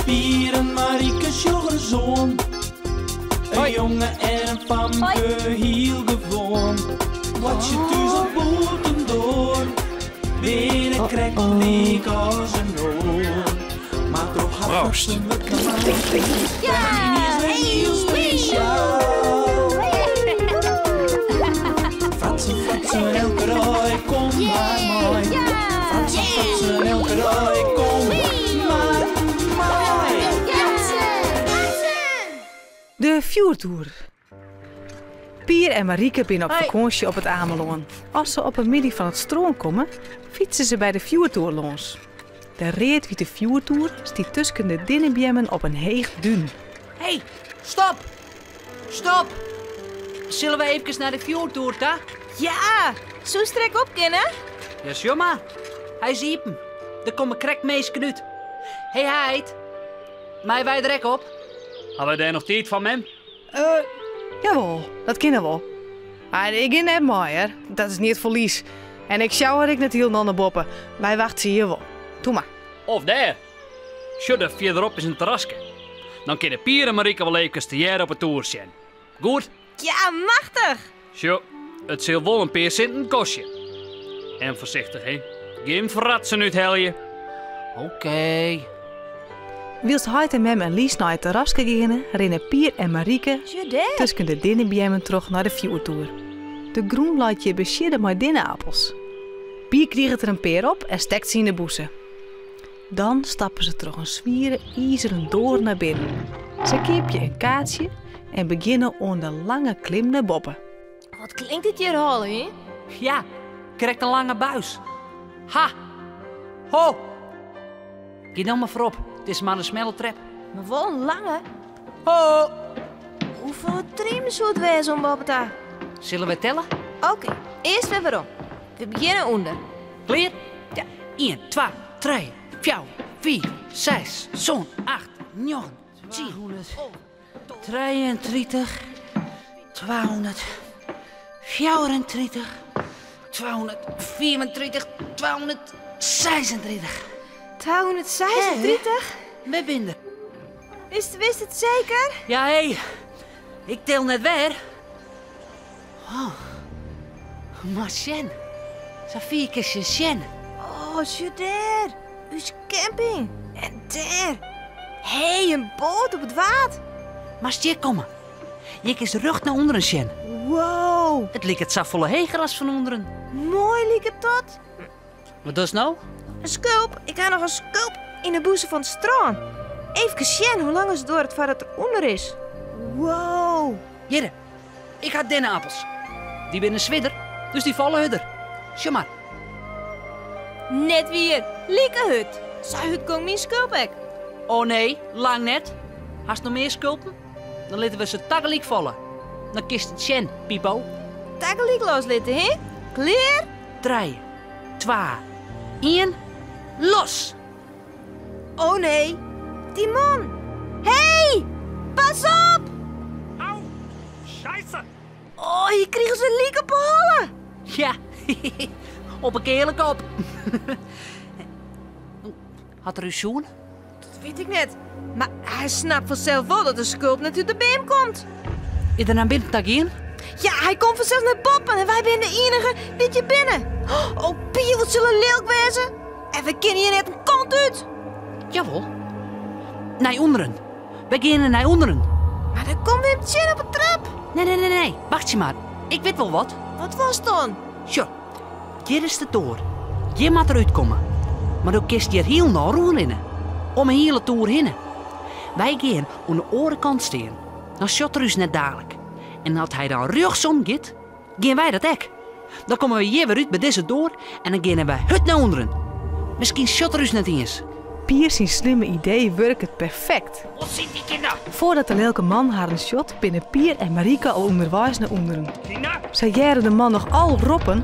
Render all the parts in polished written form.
Pier en Marike sjoch ris oan. In jonge en in famke, hiel gewoan. Boartsje thús of bûtendoar, binne krekt lyk as in oar. Mar troch har Proost. fratsen wurdt normaal. Ynienen wer hiel spesjaal. Fratsen, fratsen, elke dei, kom mar mei. Fratsen, fratsen, elke dei, kom mar mei. De fjoertoer. Pier en Marike binne op fakânsje op It Amelân. As se op 'e middei fan it strân komme, fytse se by de fjoertoer lâns. De read-wite fjoertoer stiet tusken de dinnebeammen op in heech dún. Hé, stop! Stop! Sille we eefkes nei de fjoertoer ta? Ja! Soest der ek op kinne? Ja, sjoch mar. Hy is iepen. Der komme krekt minsken út. Hé heit, meie wy der ek op? Ha wy dêr noch tiid foar, mem? Eh, jawol, dat kin wol. Mar ik gean net mei, hear. Dat is neat foar Lies. En ik sjou har ek net hielendal nei boppe. Wy wachtsje hjir wol. Toe mar. Of dêr. Sjoch, dêr fierderop is in terraske. Dan kinne Pier en Marike wol eefkes tegearre op 'e toer sjen. Goed? Ja, machtich! Sjoch, it sil wol in pear sinten kostje. En foarsichtich, hè. Gjin fratsen úthelje. Oké. Wylst heit en mem en Lies nei it terraske geane, rinne Pier en Marike Sjoch dêr. tusken de dinnebeammen troch nei de fjoertoer. De grûn leit hjir besiedde mei dinne-apels. Pier kriget der in pear op en stekt se yn 'e bûse. Dan stappe se troch in swiere izeren doar nei binnen. Se keapje in kaartsje en begjinne oan de lange klim nei boppe. Wat klinkt dit hjir hol, hè? Ja, krekt in lange buis. Ha! Ho! Gean no mar foarop, it is mar in smelle trep. Mar wol in lange. Ho! Hoefolle triemen soe it wêze om boppe ta? Sille wy telle? Oké, earst wer werom. We begjinne ûnder. Klear? Ja. Ien, twa, trije, fjouwer, fiif, seis, sân, acht, njoggen, tsien, 32, 234, 235, 236. 236? Wy binne der. Wist, wist it seker? Ja, hé. Ik tel net wer. Oh. Mar sjen. Sa fier kinst net sjen. Oh, sjoch dêr. Us camping. En dêr. Hé, in boat op it Waad. Moatst hjir komme. Hjir kinst rjocht nei ûnderen sjen. Wow. It liket safolle heger as fan ûnderen. Moai liket dat. Wat dochst no? In skulp. Ik ha noch in skulp yn 'e bûse fan it strân. Eefkes sjen hoe lang it duorret foardat er ûnder is. Wow. Hjirre, ik ha dinne-appels. Dy binne swierder, dus dy falle hurder. Sjoch mar. Net wier. Like hurd. Sa hurd gong myn skulp ek. Oh nee, lang net. Hast noch mear skulpen? Dan litte we se tagelyk falle. Dan kinst it sjen, Pipo. Tagelyk loslitte, hè? Klear? Trije, twa, ien, los! Oh nee, dy man! Hé! Pas op! Au! Scheisse! Oh, hy krige se lyk op 'e holle! Ja, op 'e keale kop. Hat er ús sjoen? Dat wit ik net. Mar hy snapt fansels wol dat de skulp net út de beam komt. Is er nei binnen ta gien? Ja, hy komt fansels nei boppen en wy binne de iennige dy't hjir binne. Oh, Pier, wat sil er lilk wêze? En we kinne hjir net in kant út. Jawol. Nei ûnderen. Wy geane nei ûnderen. Mar dan komme we him tsjin op 'e trep. Nee, nee, nee, nee. Wachtsje mar. Ik wit wol wat. Wat was dan? Sjoch, hjir is de doar. Hjir moat er útkomme. Mar do kinst hjir hielendal rûnrinne. Om 'e hiele toer hinne. Wy gean oan de oare kant stean. Dan sjocht er ús net dalik. En as hy dan rjochtsom giet, gean wy dat ek. Dan komme we hjir wer út by dizze doar en dan geane wy hurd nei ûnderen. Miskien sjocht er ús net iens. Pier syn slimme idee wurket perfekt. Foardat de lilke man harren sjocht, binne Pier en Marike al ûnderweis nei ûnderen. Sy hearre de man noch al roppen,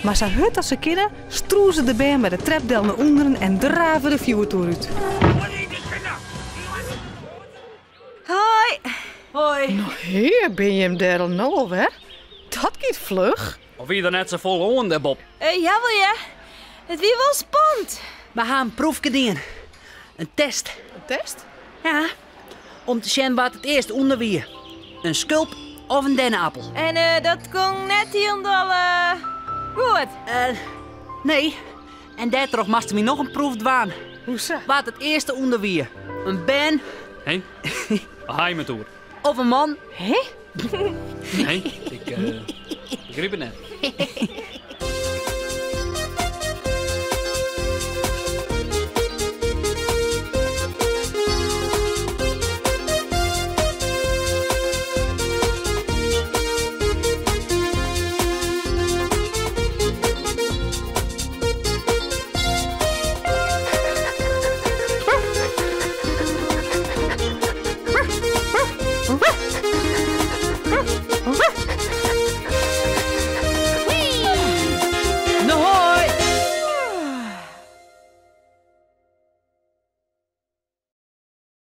mar sa hurd as se kinne, strûze de bern by de trep del nei ûnderen en drave de fjoertoer út. Hoi. Hoi. No hear, binne jim dêr al no al wer? Dat giet fluch. Of wie der net safolle oan dêrboppe? Jawol ja. It wie wol spannend. We ha in proefke dien. In test. In test? Ja, om te sjen wa't it earst ûnder wie. In skulp of in denneappel. En eh, dat gong net hielendal eh, goed. Eh, nee, en dêrtroch moasten wy noch in proef dwaan. Hoe sa? Wa't it earste ûnder wie. In bern Hé? Waar ha je it oer? of in man. Hé? Nee, ik eh, begryp it net.